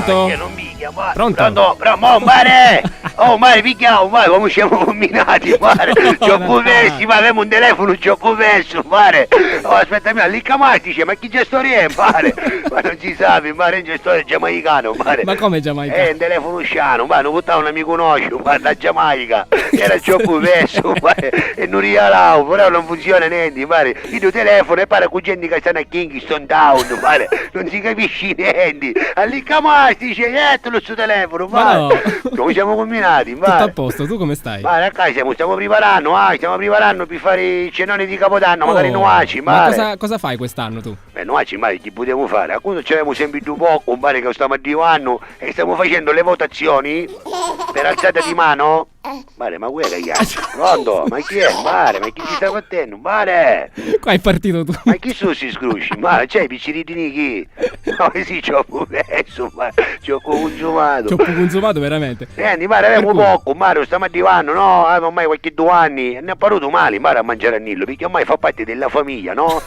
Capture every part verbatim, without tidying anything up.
Pronto? Ah, chi è? Non mi chiamate. Pronto? Pronto? Pronto? Oh, mare! Oh, mare, vi chiamo, mare, come siamo combinati, mare? Ci ho perso, ma avevamo un telefono, ci ho perso, mare. Oh, aspetta, mia, lì Camastice, ma chi c'è storia è, mare? Ma non si sa, mare, non c'è storia giamaicano, mare. Ma come giamaicano? Eh, un telefono sciano, mare, non buttavo un amico nostro, mare, da Giamaica. Era troppo perso, mare, e non rialavo, però non funziona niente, mare. Io telefono e pare con gente che stanno a Kingston Town, mare, non si capisce niente. All'icca mai, dice, niente, lo sto telefono, mare. Ma no. Come siamo combinati, mare? Tutto a posto, tu come stai? Mare, a casa siamo, stiamo preparando, ah, stiamo preparando per fare i cenoni di Capodanno, magari. Oh, noi, ma mare. Cosa, cosa fai quest'anno tu? Beh, noi, mare, chi possiamo fare? A quando c'avevamo sempre due poco, mare, che stiamo arrivando e stiamo facendo le votazioni per alzata di mano. Mare, ma guerra, chiaro. Pronto? Ma chi è? Mare, ma chi ti sta battendo? Mare! Qua è partito tu. Ma chi sono sti scrusci? Ma c'è i picciridini chi? No, sì, ci ho perso, ma ci ho consumato. Ci ho consumato veramente. Senti, mare, avevamo poco, mare, stiamo arrivando, no? Avevamo ormai qualche due anni, ne ha paruto male, mare, a mangiare a Nillo, perché ormai fa parte della famiglia, no?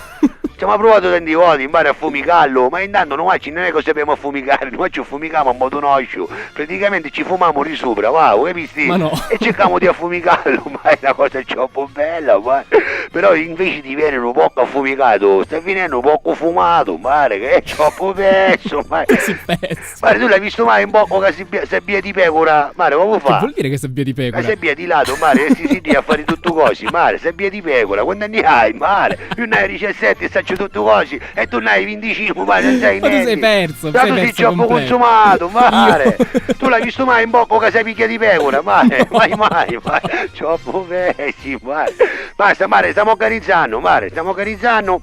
Ci abbiamo provato tanti voti, mare, a fumicarlo, ma intanto noi ci non è che sappiamo affumicare, noi ci fumichiamo a modo nostro. Praticamente ci fumiamo di sopra, va, capisti? Ma no. E cerchiamo di affumicarlo, ma è una cosa troppo bella, ma... Però invece di venire un poco affumicato, sta venendo un poco fumato, mare, che è troppo perso, ma... Si pensa. Mare, tu l'hai visto mai un poco che si bia-, se bia di pecora? Mare, come fa? Che vuol dire che se bia di pecora? Che se bia di lato, mare, e si, si dia a fare tutto così, mare, se bia di pecora, quanti anni hai, mare? Io ne hai diciassette e saccio tutto così, e tu ne hai venticinque, mare, non sai niente. Ma tu sei perso, sei perso completo. Ma tu sei troppo consumato, mare. Io? Tu l'hai visto mai un poco che se piglia di pecora, mare? Mai, mai, mare. Troppo vecchi, mare. Basta, mare, stiamo organizzando, mare, stiamo organizzando.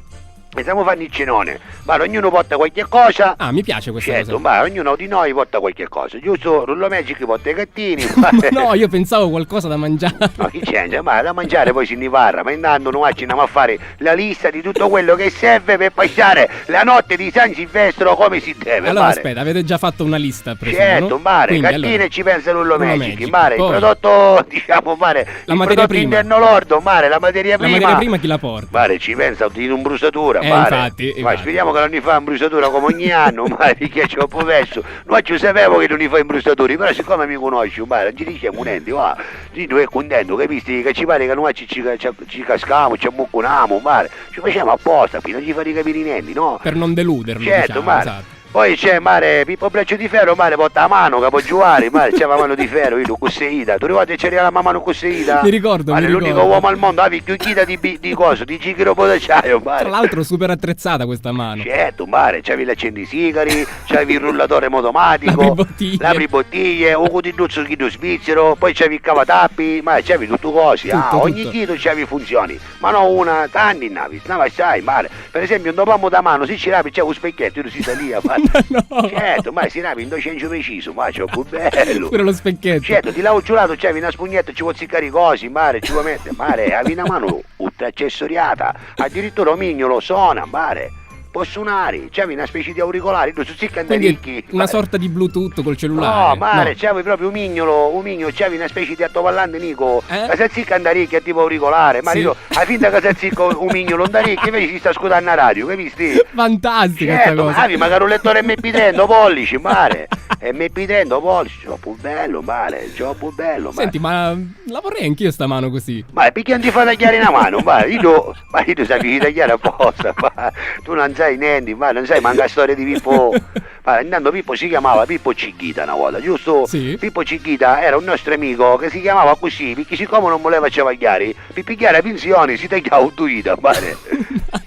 E stiamo fanno il cenone. Mare, ognuno porta qualche cosa. Ah, mi piace questa cosa. Certo, mare, ognuno di noi porta qualche cosa, giusto? Rullo Magic porta i gattini, mare. No, io pensavo qualcosa da mangiare. No, chi c'entra? Mare, da mangiare poi si ne parla, ma intanto noi ci andiamo a fare la lista di tutto quello che serve per passare la notte di San Silvestro come si deve, mare. Allora, aspetta, avete già fatto una lista, presumo, no? Certo, mare, quindi, allora, gattine ci pensa Rullo Magic, mare, il prodotto, diciamo, mare, la materia prima. Il prodotto interno lordo, mare, la materia prima. La materia prima chi la porta? Mare, ci pensa in imbrusatura, mare. Eh, infatti, infatti. Ma speriamo che non ne fa imbrusatura come ogni anno, mare, perché ci ho perso. Noi ci sapevo che non ne fa imbrusatura, però siccome mi conosci, mare, non ci diciamo niente, va. Sì, tu è contento, capisti? Che ci pare che noi ci, ci, ci, ci cascamo, ci ammuccunamo, mare. Ci facciamo apposta, qui non ci fa ricapire niente, no? Per non deluderlo, certo, diciamo, mare. Esatto. Poi c'è, mare, Pippo Braccio di Ferro, mare, porta la mano che può giocare, mare, c'è la mano di ferro, io, cosseita. Tu ricordi che c'era la mano cosseita? Mi ricordo, mare, mi ricordo. L'unico uomo al mondo, avevi chiuchita di bi-, di coso, di gigiro d'acciaio, mare. Tra l'altro super attrezzata questa mano. Certo, mare, c'avevi l'accendisigari, c'avevi il rullatore automatico, l'apri bottiglie, l'apri bottiglie, un cutidduzzu chiddu svizzero, poi c'avevi il cavatappi, mare, c'avevi tutto cosi, tutto, ah, ogni chito c'avevi funzioni. Ma no una, tanti n'avi, n'avi assai, mare. Per esempio, un dopamu da mano, si ci rapi c'è un specchietto, io si salia, ma... No. Certo, ma si rapi in ducentu preciso, ma c'è più bello. Pure lo specchietto. Certo, ti lavo giurato, c'avevi una spugnetta, ci vuoi ziccare i cosi, mare, ci vuoi mettere, mare, avevi una mano ultra accessoriata, addirittura un mignolo sona, mare. Può suonare, c'avevi una specie di auricolari, tu si cantaricchi. Quindi è una sorta di Bluetooth col cellulare. No, mare, no. C'avevi proprio un mignolo, un mignolo, c'avevi una specie di attoparlante, Nico. Eh? Che si zicca in orecchia, tipo auricolare, ma sì. Io, a finta che si zicca un mignolo in orecchia, invece si sta ascoltando la radio, capisti? Fantastica sta cosa. Certo, ma magari un lettore M P tre in pollici, mare. M P tre in pollici, troppo bello, mare, troppo bello, mare. Senti, ma la vorrei anch'io sta mano così. Ma perché non ti fa tagliare una mano? Ma io, ma io ti sapevi tagliare apposta, ma tu non sai niente, ma non sai manco la storia di Pippo. Ma intanto Pippo si chiamava Pippo Cicchita una volta, giusto? Sì. Pippo Cicchita era un nostro amico che si chiamava così, perché siccome non voleva travagliare, per pigliare la pensione si tagliava due dita, mare.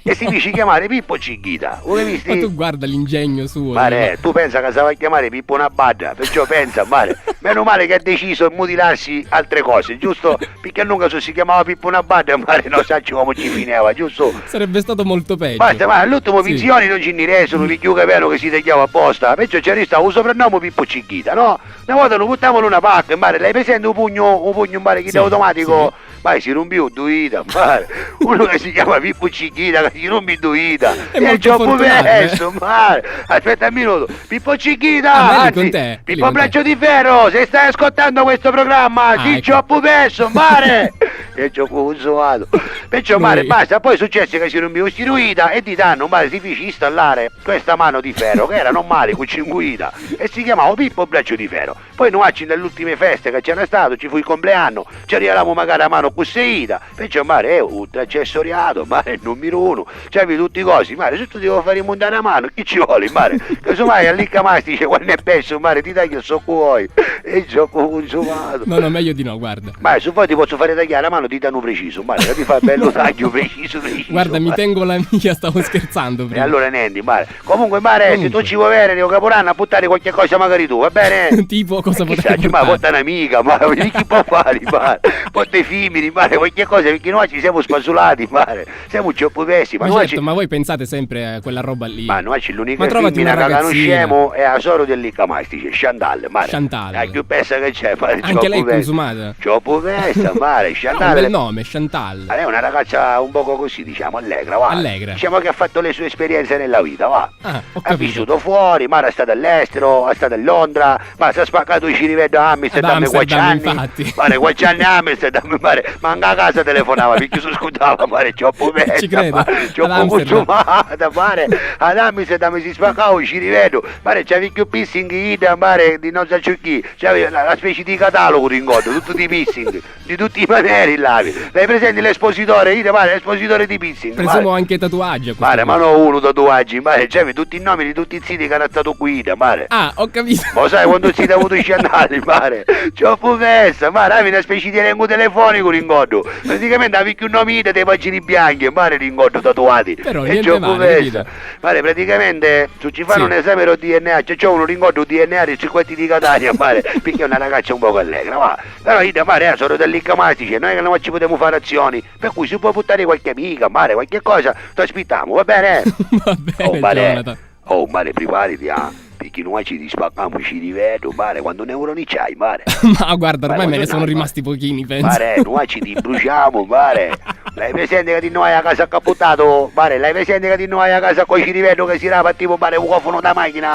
E si dice chiamare Pippo Cicchita, lo capisti? Ma tu guarda l'ingegno suo, mare, dico. Tu pensa che si va a chiamare Pippo una badda, perciò pensa, mare. Meno male che ha deciso di mutilarsi altre cose, giusto? Perché a lungo se si chiamava Pippo una badda, mare, non saccio come ci finiva, giusto? Sarebbe stato molto peggio. Basta, ma all'ultimo pensioni non ci ne resunu, perché io capendo che si tagliava apposta, perciò ci resta un soprannomo Pippo Cicchita, no? Una volta lo buttavano in una pacca, mare, l'hai presente un pugno, un pugno, mare, chi automatico? Sì. Ma si rumpi due dita, mare. Uno che si chiama Pippo Cicchita, che si rumpi due dita. È molto fortunato, eh. Perso, mare. Aspetta un minuto. Pippo Cicchita, ah, ma è lì con te, Pippo Braccio di Ferro, se stai ascoltando questo programma, ah, sì, ecco. Ci ho perso, mare. E ci ho cunsumato. Perciò, mare, basta. Poi successe che si rumpì un stiruita e di tanno, mare, si fici installare questa mano di ferro, che era normale, cu cincu dita, e si chiamava Pippo Braccio di Ferro. Poi nuacci nelle ultime feste che c'era stato, ci fu il compleanno, ci regalammo magari la mano cu sei dita, perciò, mare, è un accessoriato, mare, è numero uno, c'avevi tutti i cosi, mare, se tu ti vuoi fare montare la mano, chi ci vuole, mare? Casomai a licca mastice, quando è perso, mare, ti taglio socco vuoi. E gioco consumato. No, no, meglio di no, guarda. Ma se vuoi ti posso fare tagliare la mano di danno preciso, mare, che ti fa bello taglio preciso, preciso. Guarda, mi tengo la mia, stavo scherzando prima. E allora niente, mare. Comunque, mare, se tu ci vuoi venire, io caporanno a buttare qualche cosa magari tu, va bene? Tipo cosa potrei portare? Ma porta un'amica, ma vedi chi può fare, mare. Porta i femmini, mare, qualche cosa, perché noi ci siamo spasulati, mare. Siamo troppo pessimi, ma noi certo, ma voi pensate sempre a quella roba lì. Ma noi ci l'unica femmina che conosciamo è la soro del Licca Mastice, Chantal, mare. Chantal. È la più pessa che c'è, mare. Anche lei è consumata? Troppo pessa, mare, Chantal. Ha un bel nome, Chantal. È una ragazza un poco così, diciamo, allegra, va. Allegra. Diciamo che ha fatto le sue esperienze nella vita, va. Ah, ho capito. Ha vissuto fuori, mare, è stata all'estero, è stata a Londra, ma si è spaccato il ciriveddu a Amsterdam, quattro anni. Infatti. Mare, quattro anni a Amsterdam, mare, manca a casa telefonava, perché si scudava, mare, troppo pessa, ci credo, mare, troppo consumata, mare. Ad Amsterdam si spaccava il ciriveddu, mare, c'avevi più piercing, idda, mare, di non so ciò chi, c'avevi la, la specie di catalogo di incontro, tutto di piercing. Di tutti i maneri l'avi. L'hai presenti l'espositore? Io, mare, l'espositore di piercing, mare. Presumo anche tatuaggi a questo punto. Mare, ma no uno tatuaggi, mare, c'avevi tutti i nomi di tutti i ziti che hanno stato qui, mare. Ah, ho capito. Ma sai quanto ziti ha avuto i sciandali, mare? Troppo pessa, mare, avevi una specie di elenco telefonico rincordo. Praticamente avevi più nomi di te pagine bianche, mare, rincordo tatuati. Però niente male, capito? Mare, praticamente, se ci fanno un esame del D N A, c'è, c'è uno rincordo D N A di Cinquetti di Catania, mare, perché è una ragazza un poco allegra, va. Però idda, mare, è la soro del Licca Mastice, noi che non ci potemo fare azioni, per cui se vuoi portare qualche amica, mare, qualche cosa, ti aspettiamo, va bene? Va bene, Jonathan. Oh, mare, preparati, ah, perché noi ci spaccamo il ciriveddu, mare, quanti neuroni c'hai, mare? Ma guarda, ormai me ne sono rimasti pochini, penso. Mare, noi ci ti bruciamo, mare. L'hai presente che di noi a casa ha buttato, mare, l'hai presente che di noi a casa con il ciriveddu che si rapa tipo, mare, un cofano da macchina?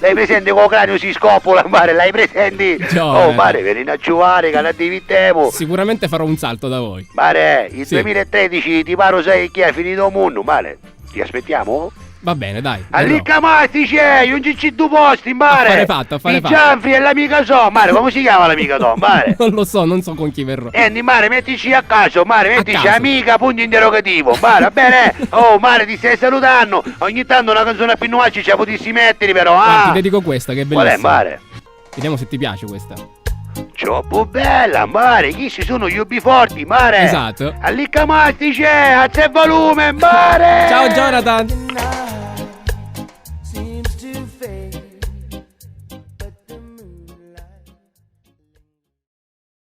L'hai presente con il cranio si scoppola, mare, l'hai presenti? Oh, mare, venite a giocare, che la divittemo. Sicuramente farò un salto da voi. Mare, il duemilatredici ti paro sai chi è finito il mondo, mare. Ti aspettiamo? Va bene, dai. A Licca Mastice, io non ci due posti, mare. Affare fatto, affare fatto. Di Gianfri e l'amica so, mare, come si chiama l'amica so, mare? Non lo so, non so con chi verrò. Andy, mare, mettici a caso, mare, mettici amica, punto interrogativo, mare, va bene? Oh, mare, ti stai salutando, ogni tanto una canzone a pinnuacci ce la potissi mettere però, ah. Guarda, ti dedico questa che è bellissima. Qual è, mare? Vediamo se ti piace questa. Troppo bella, mare, chi si sono gli ubi forti, mare? Esatto. A Licca Mastice, a zè volume, mare! Ciao, Jonathan.